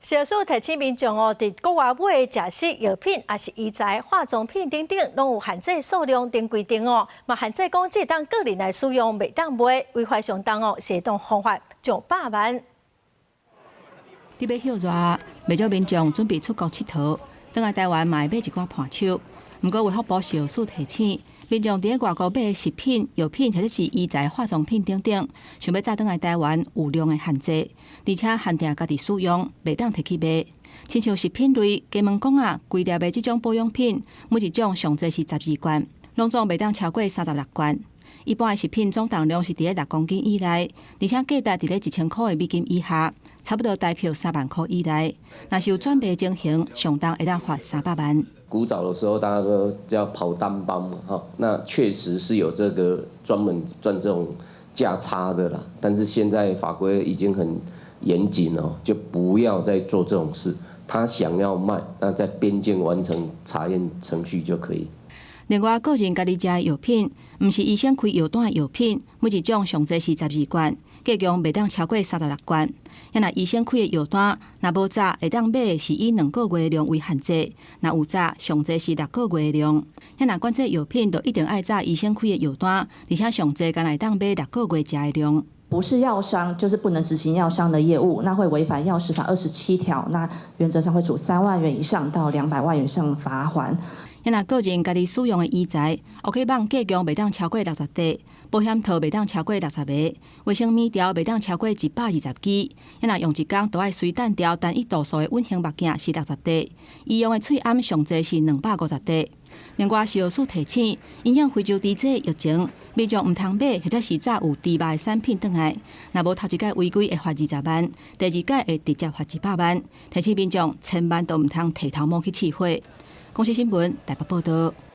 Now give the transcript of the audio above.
食藥署提醒民眾哦，佇國外買的食食藥品，抑是醫材、化妝品等等，攏有限制數量等規定哦。嘛限制講，只會當個人來使用，袂當賣，違法上重哦，是會當罰上百萬。佇欲歇熱，袂少民眾準備出國𨑨迌，轉來台灣嘛會買一寡伴手。毋過，衛福部食藥署提醒，民眾佇咧外國買的食品、藥品或者是醫材、化妝品等等，想欲載轉來台灣有量的限制，而且限定家己使用，袂當提去賣。親像食品類、雞毛公仔、規粒的這種保養品，每一種上濟是12罐，攏總袂當超過36罐。一般的食品總重量是佇咧6公斤以內，而且價值佇咧1000箍的美金以下，差不多台票3萬箍以內。若是有轉賣情形，上重會當罰300萬。古早的時候，大家都叫跑單幫嘛，哈，那確實是有這個專門賺這種價差的啦。但是現在法規已經很嚴謹哦，就不要再做這種事。他想要賣，那在邊境完成查驗程序就可以。另外，個人家己食的藥品，毋是醫生開藥單的藥品，每一種上濟是十二罐，計量袂當超過36罐。啊若醫生開的藥單，若無紮會當買的是以2個月量為限制，若有紮上濟是6個月量。啊若管制藥品，就一定愛紮醫生開的藥單，而且上濟干焦會當買六個月食的量。不是藥商，就是不能執行藥商的業務，那會違反藥師法27條，那原則上會處3萬元以上到200萬元以上罰鍰。啊若個人家己使用的醫材，烏溪蠓計量袂當超過60塊，保險套袂當超過60個，衛生棉條袂當超過120支。啊若用一工都愛隨彈調單一度數的隱形目鏡是60塊，醫用的喙罨上濟是250塊。另外，食藥署提醒，因應非洲豬瘟疫情，民眾毋通買或者是紮有豬肉的產品轉來。若無頭一擺違規會罰20萬，第二擺會直接罰100萬。提醒民眾千萬都毋通提頭毛去試火。公視新聞台北報導。